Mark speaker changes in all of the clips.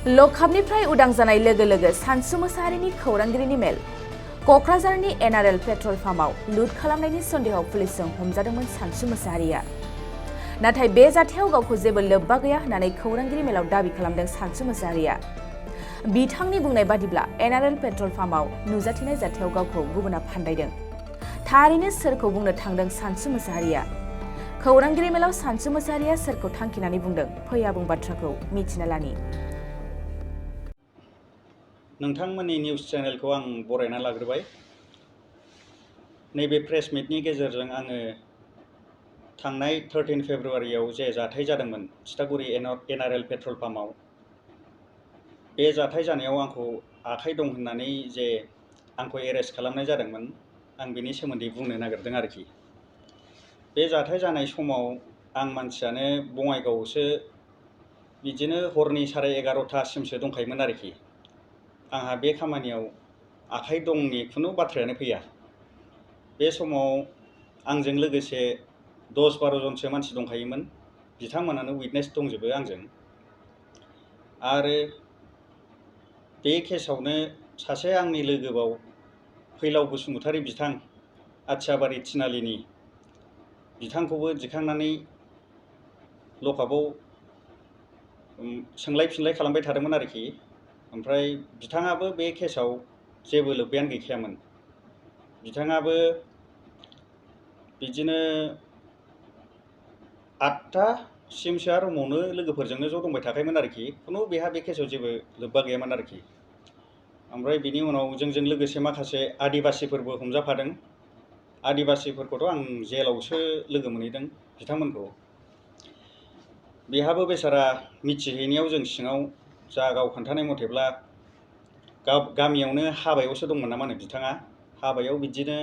Speaker 1: लकआपनिफ्राय उदां जानाय लोगो लोगो सानसु मोसाहारिनि खौरांगिरिनि मेल। क'क्राझारनि एनआरएल पेट्रल पाम्पआव लुट खालामनायनि सन्देहआव पुलिसजों हमजादोंमोन सानसु मोसाहारिया। नाथाय बे जाथायाव गावखौ जेबो लोब्बा गैया होननानै खौरांगिरि मेलाव दाबि खालामदों सानसु मोसाहारिया। बिथांनि बुंनाय बादिब्ला एनआरएल पेट्रल पाम्पआव नुजाथिनाय जाथायाव गावखौ गुबुना फान्दायदों। थारैनो सोरखौ बुंनो थांदों सानसु मोसाहारिया? खौरांगिरि मेलाव सानसु मोसाहारिया सोरखौ थांखिनानै बुंदों? फै आबुं बाथ्राखौ मिथिना लानि।
Speaker 2: नोंथांमोननि निउज चेनेलखौ आं बरायना लाग्रोबाय। नैबे प्रेस मिटनि गेजेरजों आङो थांनाय 13 फेब्रुआरियाव जे जाथाय जादोंमोन थिथागुरि एनआरएल पेट्रल पाम्पआव, बे जाथाय जानायाव आंखौ आखाइ दं होननानै जे आंखौ एरेस्ट खालामनाय जादोंमोन, आं बेनि सोमोन्दै बुंनो नागिरदों आरोखि। बे जाथाय जानाय समाव आं मानसियानो बङाइगावआवसो बिदिनो हरनि 11:30सिमसो दंखायोमोन आरोखि। आंहा बे खामानियाव आखाइ दंनि खुनु बाथ्रायानो फैया। बे समाव आंजों लोगोसे 10-12 जनसो मानसि दंखायोमोन। बिथांमोनानो उइटनेस दंजोबो आंजों। आरो बे केसआवनो सासे आंनि लोगोआव फैलाव बसुमतारी बिथां, आथियाबारि थिनालिनि, बिथांखौबो दिखांनानै लकआपआव सोंलाय फिनलाय खालामबाय थादोंमोन आरोखि। ओमफ्राय बिथाङाबो बे केसआव जेबो लोब्बायानो गैखायामोन। बिथाङाबो बिदिनो 8टासिमसोआ रुमावनो लोगोफोरजोंनो ज' दंबाय थाखायोमोन आरोखि। खुनु बेहा बे केसआव जेबो लोब्बा गैयामोन आरोखि। ओमफ्राय बिनि उनाव जोंजों लोगोसे माखासे आदिबासिफोरबो हमजाफादों। आदिबासिफोरखौथ' आं जेलावसो लोगो मोनहैदों बिथांमोनखौ। बेहाबो बेसारा मिथिहैनायाव जों सिङाव जा गाव खोन्थानाय मथेब्ला गामियावनो हाबायावसो दंमोन नामा बिथाङा। हाबायाव बिदिनो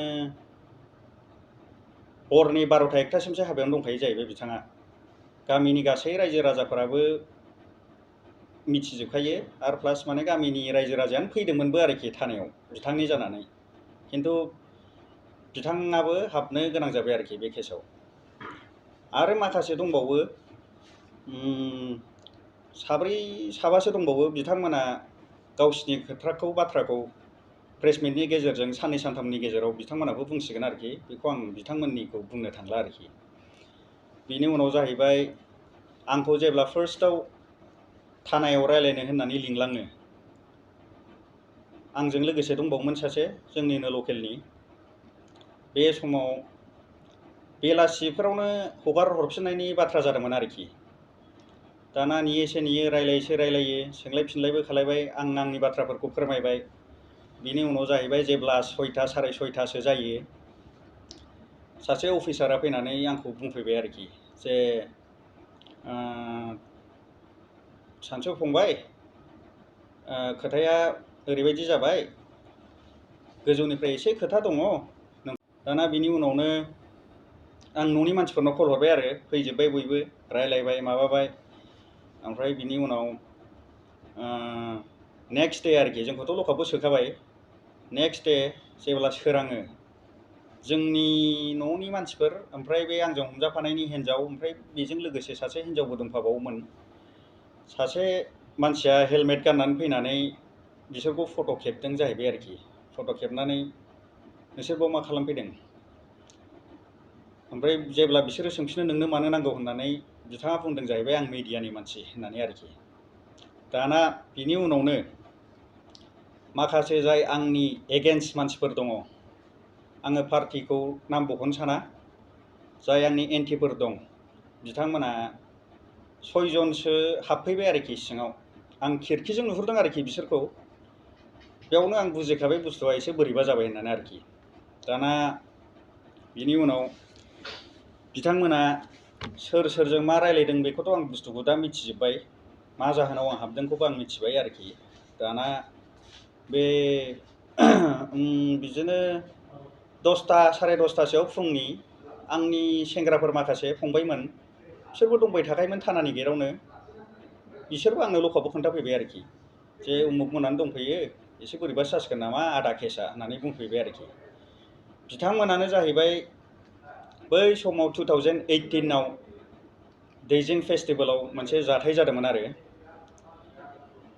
Speaker 2: हरनि 12टा-1टासिमसो हाबायावनो दंखायो जाहैबाय बिथाङा। गामिनि गासै रायजो राजाफोराबो मिथिजोबखायो। आरो प्लास माने गामिनि रायजो राजायानो फैदोंमोनबो आरोखि थानायाव बिथांनि जानानै। खिन्थु बिथाङाबो हाबनो गोनां जाबाय आरोखि बे केसआव। आरो माखासे दंबावो, 7-8 दंबावो। बिथांमोना गावसिनि बाथ्राखौ प्रेस मिटनि गेजेरजों साननै सानथामनि गेजेराव बिथांमोनाबो बुंसिगोन आरोखि। बेखौ आं बिथांमोननिखौ बुंनो थांला आरोखि। बिनि उनाव जाहैबाय आंखौ जेब्ला फार्स्टआव थानायाव रायलायनो होननानै लिंलाङो, आंजों लोगोसे दंबावोमोन सासे जोंनिनो लकेलनि। बे समाव बेलासिफोरावनो हगार हरफिननायनि बाथ्रा जादोंमोन आरोखि। दाना नेयोसे नेयो, रायलायोसे रायलायो, सोंलाय फिनलायबो खालायबाय। आं आंनि बाथ्राफोरखौ फोरमायबाय। बिनि उनाव जाहैबाय जेब्ला 6टा 6:30सो जायो, सासे अफिसारा फैनानै आंखौ बुंफैबाय आरोखि जे सानसु फंबाय, खोथाया ओरैबायदि जाबाय, गोजौनिफ्राय एसे खोथा दङ। दाना बिनि उनावनो आं न'नि मानसिफोरनाव कल हरबाय आरो फैजोब्बाय बयबो, रायलायबाय माबाबाय। ओमफ्राय बिनि उनाव नेक्स्ट डे आरोखि, जोंखौथ' लकआपआव सोखाबाय। नेक्स्ट डे जेब्ला सोराङो, जोंनि न'नि मानसिफोर, ओमफ्राय बे आंजों हमजाफानायनि हिन्जाव, ओमफ्राय बेजों लोगोसे सासे हिन्जावबो दंफाबावोमोन। सासे मानसिया हेलमेट गाननानै फैनानै बिसोरखौ फट' खेबदों जाहैबाय आरोखि। फट' खेबनानै नोंसोर बाव मा खालामफैदों? ओमफ्राय जेब्ला बिसोरो सोंफिनो नोंनो मानो नांगौ होननानै, बिथाङा बुंदों जाहैबाय आं मिडियानि मानसि होननानै आरोखि। दाना बिनि उनावनो माखासे जाय आंनि एगेन्स्ट मानसिफोर दङ, आङो पार्टिखौ नाम बख'नो साना, जाय आंनि एन्टिफोर दं, बिथांमोना 6 जनसो हाबफैबाय आरोखि सिङाव। आं खिरखिजों नुहुरदों आरोखि बिसोरखौ। बेयावनो आं बुजिखाबाय बुस्थुआ एसे बोरैबा जाबाय होननानै आरोखि। दाना बिनि उनाव बिथांमोना सोर सोरजों मा रायलायदों बेखौथ' आं बुस्थुखौ दा मिथिजोब्बाय। मा जाहोनाव आं हाबदोंखौबो आं मिथिबाय आरोखि। दाना बे बिदिनो 10टा 10:30सोआव फुंनि आंनि सेंग्राफोर माखासे फंबायमोन, बिसोरबो दंबाय थाखायोमोन थानानि गेटआवनो। बिसोरबो आंनो लकआपआव खोन्थाफैबाय आरोखि जे उमुक मोनानो दंफैयो, एसे बोरैबासो जासिगोन नामा आदा केसा होननानै बुंफैबाय आरोखि। बिथांमोनानो जाहैबाय बै समाव 2018आव दैजिं फेस्टिभेलाव मोनसे जाथाय जादोंमोन आरो।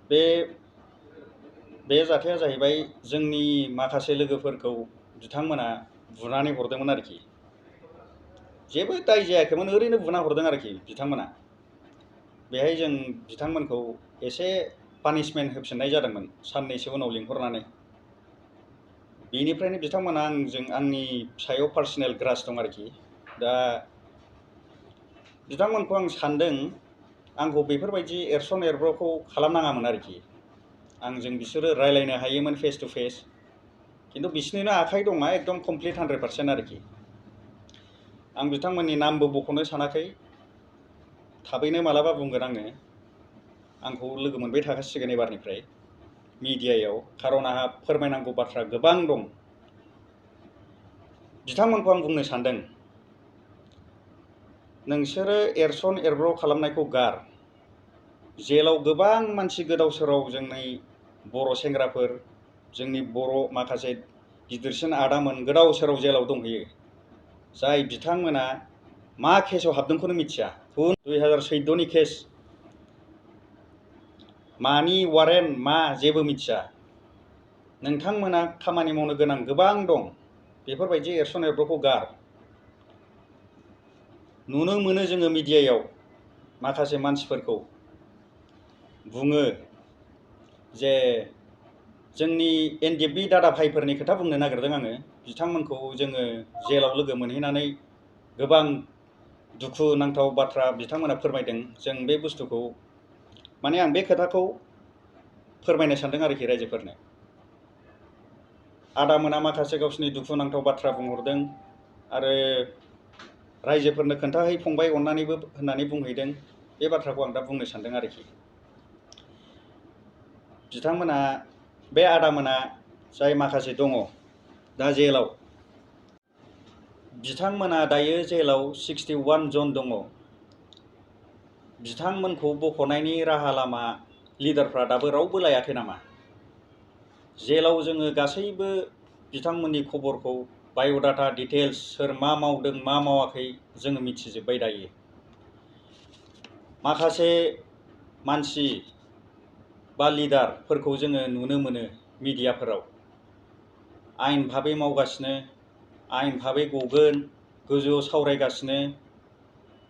Speaker 2: बे जाथाया जाहैबाय जोंनि माखासे लोगोफोरखौ बिथांमोना बुनानै हरदोंमोन आरोखि। जेबो दाय जायाखैमोन, ओरैनो बुना हरदों आरोखि बिथांमोना। बेहाय जों बिथांमोनखौ एसे पानिशमेन्ट होफिननाय जादोंमोन साननैसो उनाव लिंहरनानै। बेनिफ्रायनो बिथांमोना आंनि सायाव पार्सनेल ग्रास दं आरोखि। दा बिथांमोनखौ आं सानदों आंखौ बेफोरबायदि एरसन एरब्र'खौ खालामनाङामोन आरोखि। आंजों बिसोरो रायलायनो हायोमोन फेस टु फेस, खिन्थु बिसोरनिनो आखाइ दंना एकदम कमप्लिट 100% आरोखि। आं बिथांमोननि नामबो बख'नो सानाखै, थाबैनो मालाबा बुंगोन आंखौ लोगो मोनबाय थाखासिगोन एबारनिफ्राय मिडियायाव, खारन आंहा फोरमायनांगौ बाथ्रा गोबां दं। बिथांमोनखौ आं बुंनो सानदों, नोंसोरो एरसन एरब्र' खालामनायखौ गार। जेलाव गोबां मानसि गोदाव सोराव जोंनि बर' सेंग्राफोर, जोंनि बर' माखासे गिदिरसिन आदामोन गोदाव सोराव जेलाव दंहैयो, जाय बिथांमोना मा केसाव हाबदोंखौनो मिथिया। 2014नि केस, मानि वारेन्ट मा जेबो मिथिया। नोंथांमोना खामानि मावनो गोनां गोबां दं। बेफोरबायदि एरसन एरब्र'खौ गार। नुनो मोनो जोङो मिडियायाव माखासे मानसिफोरखौ बुङो जे जोंनि NDFB दादा भाइफोरनि खोथा बुंनो नागिरदों आङो। बिथांमोनखौ जोङो जेलाव लोगो मोनहैनानै गोबां दुखु नांथाव बाथ्रा बिथांमोना फोरमायदों। जों बे बुस्थुखौ माने आं बे खोथाखौ फोरमायनो सानदों आरोखि रायजोफोरनो। आदामोना माखासे गावसिनि दुखु नांथाव बाथ्रा बुंहरदों आरो रायजोफोरनो खोन्थाहै फंबाय अननानैबो होननानै बुंहैदों। बे बाथ्राखौ आं दा बुंनो सानदों आरोखि। बिथांमोना, बे आदामोना जाय माखासे दङ दा जेलाव, बिथांमोना दायो जेलाव 61 जन दङ। बिथांमोनखौ बख'नायनि राहा लामा लिडारफ्रा दाबो रावबो लायाखै नामा? जेलाव जोङो गासैबो बिथांमोननि खबरखौ, बाय'डाटा डिटेल्स, सोर मा मावदों मा मावाखै जोङो मिथिजोब्बाय दायो। माखासे मानसि बा लिडारफोरखौ जोङो नुनो मोनो मिडियाफोराव आयेन भाबै मावगासिनो, आयेन भाबै गगोन, गोजौआव सावरायगासिनो।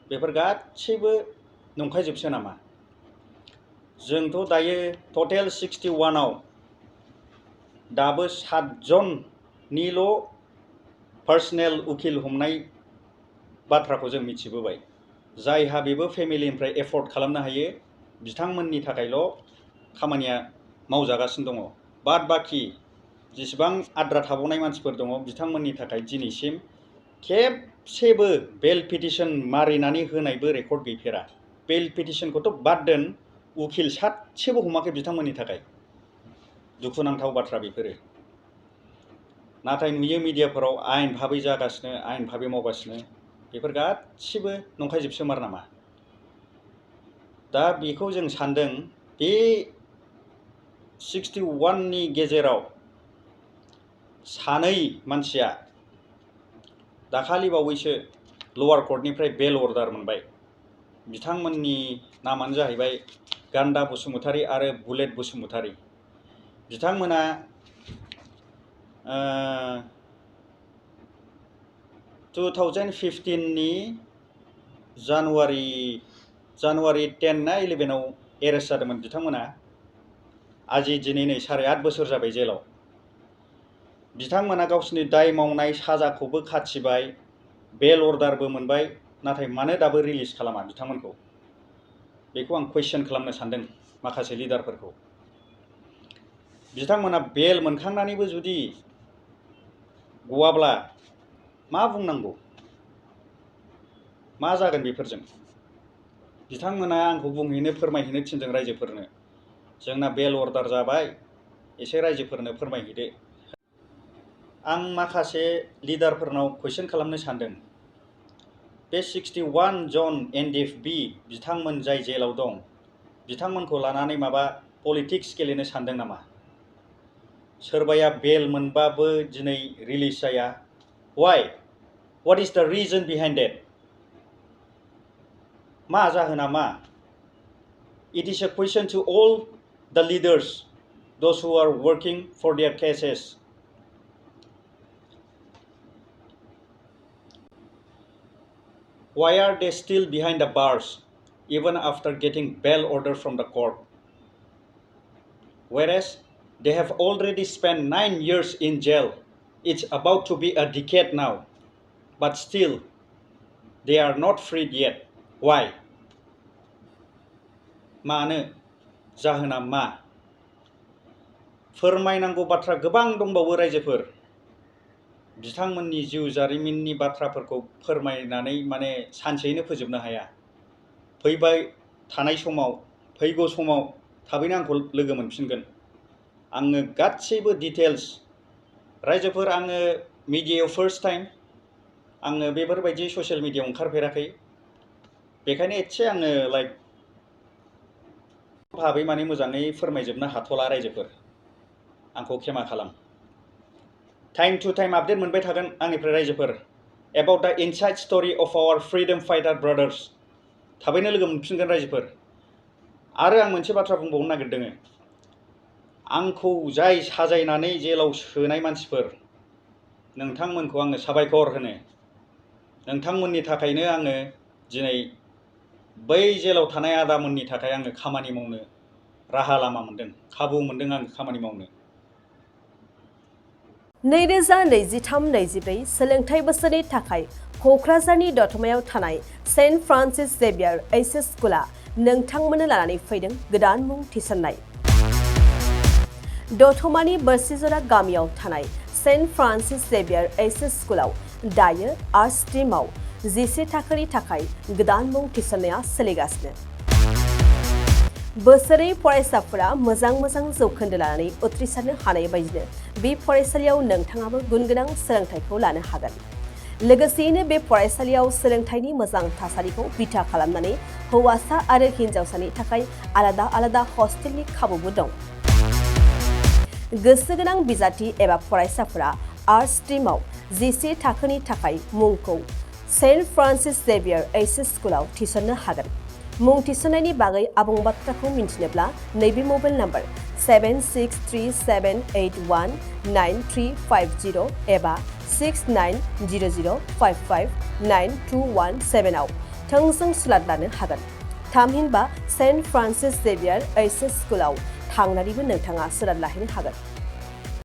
Speaker 2: बेफोर गासैबो नंखायजोबसो नामा? जोंथ' दायो टटेल 61आव दाबो 7 जननिल' पार्सनेल उकिल हमनाय बाथ्राखौ जों मिथिबोबाय। जायहा बेबो फेमिलिनिफ्राय एफर्ड खालामनो हायो, बिथांमोननि थाखायल' खामानिया मावजागासिनो दङ। बाद बाखि जेसेबां आद्रा थाबावनाय मानसिफोर दङ, बिथांमोननि थाखाय दिनैसिम खेबसेबो बेल पिटिसन मारिनानै होनायबो रेकर्ड गैफेरा। बेल पिटिसनखौथ' बाद दोन, उकिल सासेबो हमाखै बिथांमोननि थाखाय। दुखुनांथाव बाथ्रा बेफोरो। नाथाय नुयो मिडियाफोराव आयेन भाबै जागासिनो, आयेन भाबै मावगासिनो। बेफोर गासिबो नंखायजोबसोमार नामा? दा बेखौ जों सानदों, बे 61नि गेजेराव सानै मानसिया दाखालि बावैसो लवार कर्टनिफ्राय बेल अर्डार मोनबाय। बिथांमोननि नामानो जाहैबाय गान्दा बसुमतारी आरो बुलेट बसुमतारी। बिथांमोना 2015नि जानुवारि 10 ना 11आव एरेस्ट जादोंमोन बिथांमोना। आजि दिनै नै 8.5 बोसोर जाबाय जेलाव। बिथांमोना गावसिनि दाय मावनाय साजाखौबो खाथिबाय, बेल अर्डारबो मोनबाय, नाथाय मानो दाबो रिलिज खालामा बिथांमोनखौ? बेखौ आं कुइसन खालामनो सानदों माखासे लिडारफोरखौ। बिथांमोना बेल मोनखांनानैबो जुदि गवाब्ला मा बुंनांगौ? मा जागोन बेफोरजों? बिथांमोना आंखौ बुंहैनो, फोरमायहैनो थिनदों रायजोफोरनो, जोंना बेल अर्डार जाबाय, एसे रायजोफोरनो फोरमायहैदो। आं माखासे लिडारफोरनाव कुइसन खालामनो सानदों, बे 61 जन NDFB बिथांमोन जाय जेलाव दं, बिथांमोनखौ लानानै माबा पलिटिक्स गेलेनो सानदों नामा? सोरबाया बेल मोनबाबो दिनै रिलिज जाया। Why? What is the reason behind that? मा जाहोना मा? It is a question to all the leaders, those who are working for their cases. Why are they still behind the bars, even after getting bail order from the court? Whereas they have already spent 9 years in jail. It's about to be a decade now, but still, they are not freed yet. Why? मानो? जाहोना मा? फोरमायनांगौ बाथ्रा गोबां दंबावो रायजोफोर। बिथांमोननि जिउ जारिमिननि बाथ्राफोरखौ फोरमायनानै माने सानसेयैनो फोजोबनो हाया। फैबाय थानाय समाव, फैगौ समाव थाबैनो आंखौ लोगो मोनफिनगोन। आङो गासैबो डिटेल्स रायजोफोर आङो मिडियायाव फार्स्ट टाइम आङो बेफोरबायदि ससियेल मिडियायाव ओंखारफेराखै। बेखायनो एसे आङो लाइक भाबै माने मोजाङै फोरमायजोबनो हाथ'ला रायजोफोर। आंखौ क्षमा खालाम। टाइम टु टाइम आपडेट मोनबाय थागोन आंनिफ्राय रायजोफोर about the inside story of our freedom fighter brothers. थाबैनो लोगो मोनफिनगोन रायजोफोर। आरो आं मोनसे बाथ्रा बुंबावनो नागिरदों। आंखौ जाय साजायनानै जेलाव सोनाय मानसिफोर नोंथांमोनखौ आङो साबायखर होनो। नोंथांमोननि थाखायनो आङो दिनै बै जेलाव थानाय आदामोननि थाखाय आङो खामानि मावनो राहा लामा मोनदों, खाबु मोनदों आङो खामानि मावनो।
Speaker 3: 2023-24 सोलोंथाइ बोसोरनि थाखाय क'क्राझारनि दतमायाव थानाय सेन्ट फ्रान्सिस जेभियार एइचएस स्कुला नोंथांमोननो लानानै फैदों गोदान मुं थिसननाय। दतमानि बोरसिजरा गामियाव थानाय सेन्ट फ्रान्सिस जेभियार एइचएस स्कुलाव दायो आर्ट स्ट्रीमाव 11 थाखोनि थाखाय गोदान मुं थिसननाया सोलिगासिनो। बोसोरै फरायसाफोरा मोजां जौखोन्दो लानानै उथ्रिसारनो हानाय बायदिनो बे फरायसालियाव नोंथाङाबो गुनगोनां सोलोंथाइखौ लानो हागोन। लोगोसेयैनो बे फरायसालियाव सोलोंथाइनि मोजां थासारिखौ बिथा खालामनानै हौवासा आरो हिन्जावसानि थाखाय आलादा हस्टेलनि खाबुबो दं। गोसो गोनां बिजाथि एबा फरायसाफोरा आर्ट स्ट्रीमाव 11 थाखोनि थाखाय मुंखौ सेन्ट फ्रान्सिस जेभियार एइचएस स्कुलाव थिसननो हागोन। मुं थिसननायनि बागै आबुं बाथ्राखौ मिन्थिनोब्ला नैबे मबाइल नम्बर 7637819350 एबा 6900559217 आव थोंजों सुलाद लानो हागोन। थामहिनबा सेन्ट फ्रान्सिस जेभियार एइचएस स्कुलाव थांनानैबो नोंथाङा सुलाद लाहैनो हागोन।